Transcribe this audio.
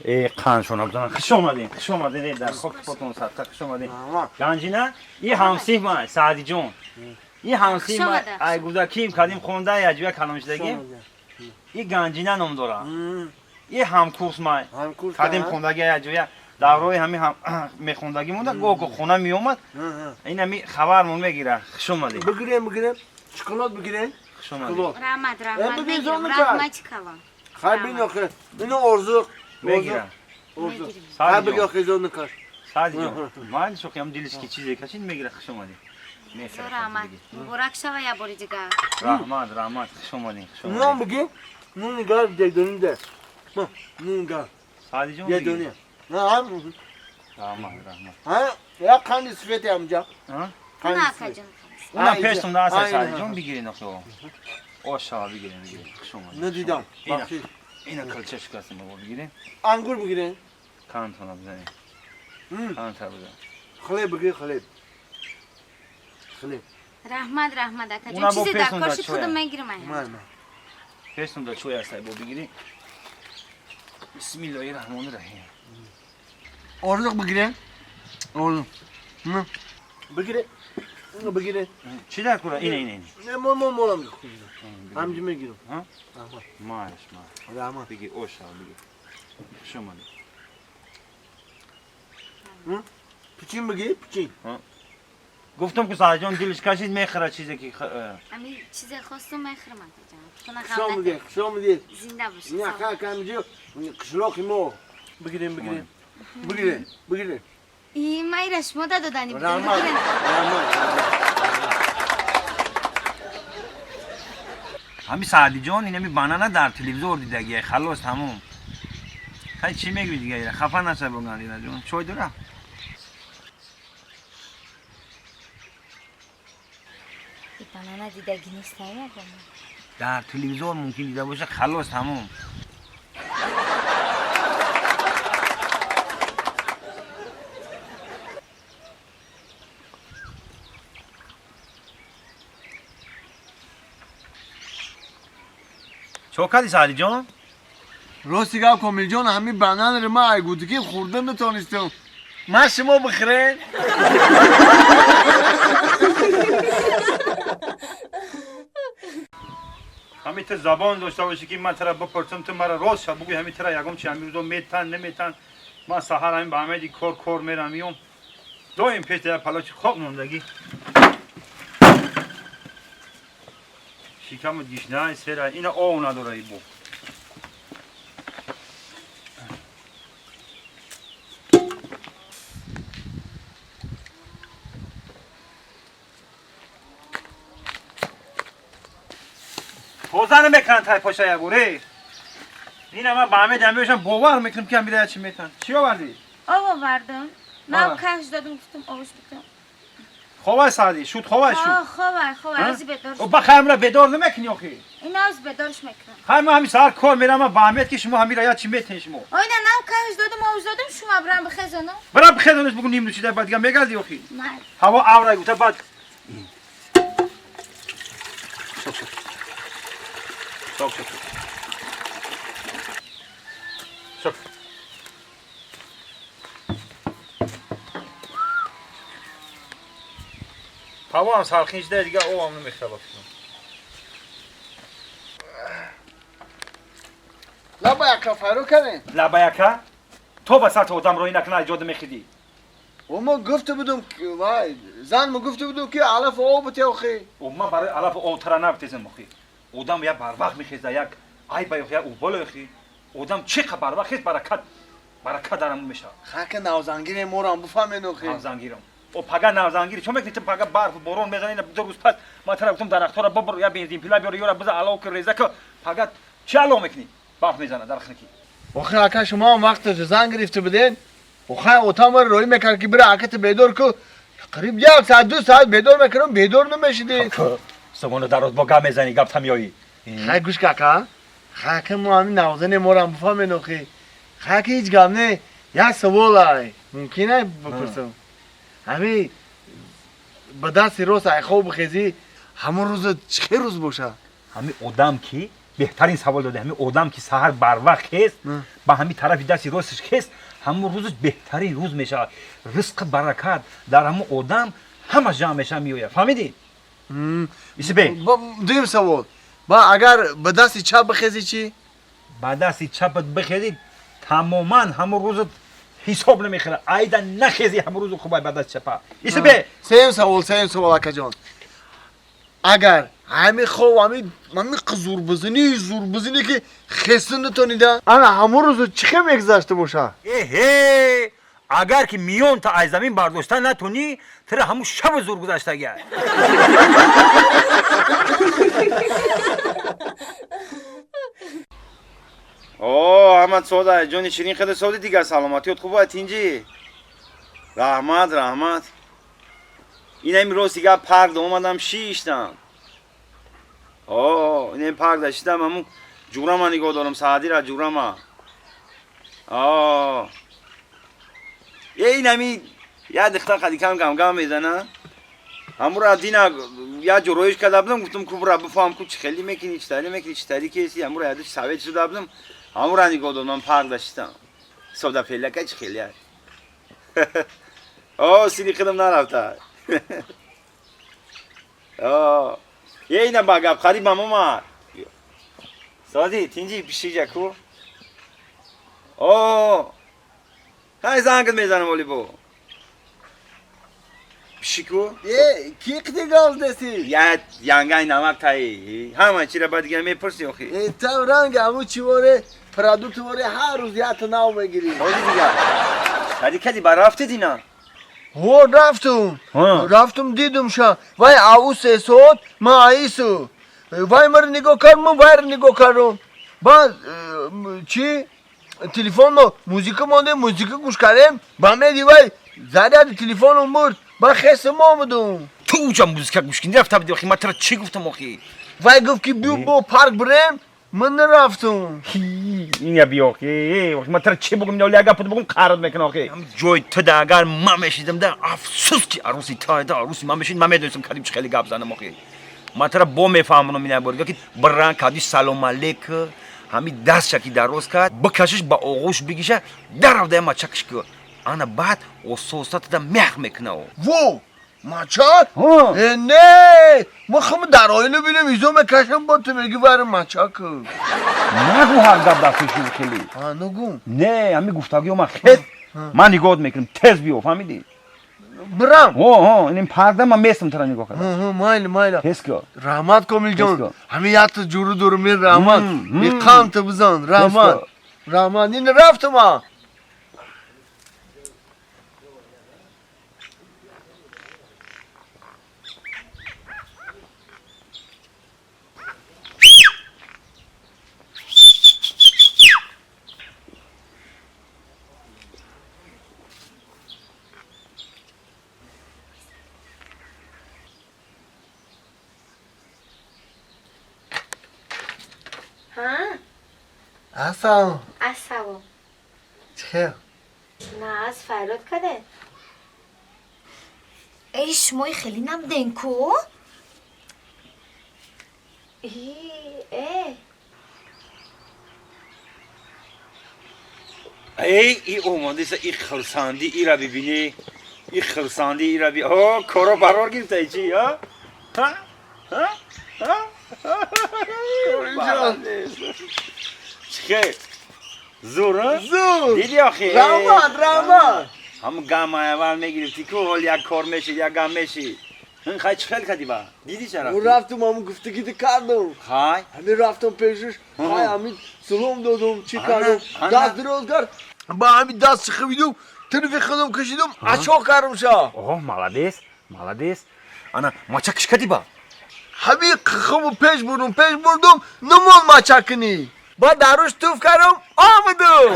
Қаншона бизанам. Хуш омадин, хуш омадин, дар хоки потон садқа хуш омадин. Ганҷина, и ҳамсиф ман, Саъдиҷон. И ҳамсиф ман, ай гудаким кадим хонда, я ҷоя калоншидагим. И Ганҷина ном дора. И ҳамкурс ман. Кадим хондаги я ҷоя даврои ҳами мехондагӣ монда, гоҳ хона меомад. Ин ҳами хабармон мегира. Хуш омадин. Бигирем, бигирем. Шоколад бигирем. Хуш омадин. Раҳмат, раҳмат. Мегирам. Раҳмати калон. Хай бин охе. Ино орзу. Мегира. Орзу. Хай бигир охе накаш. Саъдиҷон, ман шоқиам дилиш ки чизе кашид мегира. Хуш омадин. Раҳмат. Муборак шава я бори дигар. Раҳмат, раҳмат. Хуш омадин. Хуш омадин. Нон бигир. Нон гар дегдоним де. Нон гар. Саъдиҷон. Дегдоним. Раҳмат, раҳмат. Ҳа, як қанди сифати амҷа. На, акаҷон. Унам пештум да аса Саъдиҷон бигирин охе. Ошава бигирин, бигирин. Хуш омадин. Надидам. Ина калча шикастем бобо бигирин. Ангур бигирин. Кантона бизанем. Канта бизанем. Хлеб бигир, хлеб. Хлеб. Раҳмат, раҳмат акаҷон. Чизе дар коши худам мегирам ай. Пештум да чой аст бо бигирин. Бисмиллоҳи раҳмони раҳим. Орзуқ бигирин. Орзуқ. Бигирин. Бигирин. Чӣ дар кура? Ина, ина, ина. Не, мо мо молам. Ҳамҷи мегирам. Ҳа? Мааш, мааш. Раҳмат. Бигир, ошава бигир. Хуш омадӣ. Пучин бигир, пучин. Гуфтам ки Саъдиҷон дилиш кашид мехӯрад чизе ки Ами чизе хостум мехӯрам акаҷон. Хуш омадед, хуш омадед. Зинда бошед. Не, ха, камҷи қишлоқи мо. Бигирем, бигирем. Бигирем, бигирем. И майра шумо додани будем. Раҳмат, раҳмат. Ҳами Саъдиҷон инами банана дар телевизор дидагия, халос тамом. Хай чӣ мегӯӣ дига? Хафа наша бо Ганҷинаҷон. Чой дора? Банана дидаги нест дар телевизор мумкин дида боша, халос тамом. Чо кардӣ Саъдиҷон? Рости гап Комилҷон, ҳамин бананро ман ай гудакӣ хӯрда натонистам. Ман шумо бихӯрен? Ҳамин ту забон дошта бошӣ ки ман тара бипурсам, ту мара рост ша бугӯй, ҳамин тара ягон чи ҳамин рӯзо метан наметан. Ман саҳар ҳамин ба ҳамаи кор кор мерам миём. Доим пеш я палочи хоб мондагӣ. Шикаму гишна сера ина ов надора ибо. Тоза намекунанд тай поша ягоре. Ина ман ба ҳамаи дамбиошам бовар мекунам ки ҳамира чӣ метан. Чӣ овардӣ? Об овардам. Ман каш додам, гуфтам овш битам. Ховай Саъдӣ, шуд ховай шуд. Ховай, ховай, ози бедор. Ба хай ҳамира бедор намекунӣ охи? Ина ози бедорш мекунам. Хай ман ҳамин саҳар кор мерам, ман ба аҳамият ки шумо ҳамира я чӣ метен шумо. Оина нав каш додам, овш додам, шумо брам бихезонам. Брам бихезонаш бугу ним нӯшида баъд дига мегардӣ охи. Ҳаво аврай гуфта баъд. Шок шок. Шок шок. Шок. Ҳаво ҳам сархин шуда дига об ҳам намехӯра фикрам. Лаба яка фаро кардем. Лаба яка? То ба сатҳи одам роҳӣ накунад иҷода мехидӣ. Мо гуфта будум, вай, зан мо гуфта будум ки алаф об бите охи. Ман барои алаф об тара набитезам охи. Одам як барвақт мехеза, як айба ё як убол охи. Одам чӣ қа барвақт хез баракат, баракат дарам мешавад. Хака навзангире морам бифаҳмен охи. Навзангирам. О пага навзангири чо мекунӣ ту пага барф борон мезанӣ ина ду рӯз пас ман тара гуфтам дарахтҳоро бибур, я бензинпила биёр, ёра биза алов ки реза ки пага чӣ алов мекунӣ? Барф мезана дарахтники. Охи ака шумо ҳам вақте зан гирифта буден, охай отам маро роҳӣ мекард ки бира аката бедор ку. Қариб як соат ду соат бедор мекардам, бедор намешидӣ. Согоно дароз бо гап мезанӣ, гап там меоӣ. Хай гӯш ка ака, хай ака мо ҳамин навзане морам бифаҳмен охи. Хай ака ҳеҷ гап не, як савол ай, мумкин ай бипурсам. Ҳамин ба дасти рост ай хоб бихезӣ, ҳамон рӯза чӣ хел рӯз бошад? Ҳамин одам ки Беҳтарин савол дода. Ҳамин одам ки саҳар барвақт хест, ба ҳамин тарафи дасти росташ хест, ҳамон рӯзаш беҳтарин рӯз мешавад. Ризқ, баракат дар ҳамон одам ҳама ҷамъ мешавад, меояд. Фаҳмидӣ? Исибе. Дуюм савол. Ба агар ба дасти чап бихезӣ чӣ? Ба дасти чапат бихезӣ, тамоман ҳамон рӯзат ҳисоб намехӯрад. Айда нахезӣ, ҳамон рӯзу хубай ба дасти чапа. Исибе. Сеюм савол, сеюм савол, акаҷон. Агар ҳами хов ҳами ҳами зурбизинӣ зурбизинӣ ки хеста натонида, ана ҳамон рӯзу чӣ хел мегузашта бошад? Эҳе, агар ки миёнта аз замин бардошта натонӣ, тира ҳамун шабу зур гузаштагия. О, ҳамат сода, ҷони ширин, хеле соди дигар, саломатиёт хуб аст, тинҷӣ? Раҳмат, раҳмат. Инами рост дигар парк омадам, шиштам. О, инами парк да шиштам, ҳамун ҷурама нигоҳ дорам, Саадира ҷурама. О, е инами як духтар қадикам гамгам мезана. Ҳамура дина як ҷуроиш карда будам, гуфтам ку бура бифаҳам ку чӣ хеле мекунӣ, чӣ тари мекунӣ, чӣ тари кеси, ҳамура ядуш совет шуда будам. Ҳамура нигоҳ додам, парк да шиштам. Сода пелака чӣ хеле. О, сири худам нарафта. О, е ина ба гап қарибам омад. Соди, тинҷи пишиҷа ку. О, ҳай зангат мезанам оли бо. Пишику? Э, ки қити гап деси? Я янгай намак таи. Ҳама чира ба дигар мепурси охи. Э, там ранг ҳамун чӣ воре, продукт воре ҳар рӯз якта нав мегирӣ. Соди дигар. Кади кади ба рафти дина? Ҳо, рафтум. Рафтум, дидумша. Вай ау 3 соат, ман аису. Вай маро нигоҳ кард, ман вайро нигоҳ кардам. Баъд чӣ? Телефон мо музика мондем, музика гӯш кардем, ба меди вай заряди телефоном бурд. Ба хесам омадум. Ту уҷа музика гӯш кунӣ рафта будӣ охи, ман туро чӣ гуфтам охи? Вай гуфт ки биё бо парк бирем, ман нарафтум. Ина биё охи, ман туро чӣ бугум, ин як гапот бугум қарот мекунам охи. Ҷои ту да агар ман мешидам да, афсӯс ки арӯси та да арӯси ман мешид, ман медонистам кадим чӣ хеле гап занам охи. Ман туро бо мефаҳмонам ина бор ки биран кади салом алейк, ҳами дастша ки дароз кард, бикашиш ба оғӯш бигиша, дарав да мачакш ку. Ана баъд оста оста туда мех мекуна. Во, мачак? Э, не, ман хама дар оина бинам, изо мекашам, бо ту меги вайро мачак. Нагу ҳар гап дар пеши хеле. А, нагу. Не, ҳами гуфтагиё ман хез, ман нигоҳ мекунам, тез биё, фаҳмидӣ? Бирам. О, о, ин парда ман местам тура нигоҳ кардам. Майли, майли. Тез ку. Раҳмат, Комилҷон. Ҳами якта ҷуру дуру мер, раҳмат. Иқамта бизан, раҳмат. Раҳмат, ин рафтам а. Асалом. Асалом. Чӣ хел? На, аз фарёд каде. Эй, шумои хеле набуден ку? Э. Эй, и омадиса, и хурсандӣ ира бибинӣ, и хурсандӣ ира би. О, коро барор гирифта чӣ, а? Ҳа? Ҳа? Ҳа? Чӣ хел? Зур, а? Зур. Дидӣ охи? Раҳмат, раҳмат. Ҳамун гам аввал мегирифтӣ ку, ҳол як кор мешид, як гам мешид. Ин хай чӣ хел кардӣ ба? Дидӣ ча рафтӣ? Рафтум, ҳамун гуфтагида кардам. Хай? Ҳамин рафтам пешаш, хай ҳамин салом додум, чӣ кардам? Даст дароз кард, ба ҳамин даст хавидум, тирфи худам кашидум, ачо кардам ша. Оҳ, молодец, молодец. Ана мачакш кардӣ ба? Ҳамин хуму пеш бурдум, пеш бурдум, намон мачак кунӣ. Баъд даруш туф кардам, омадум.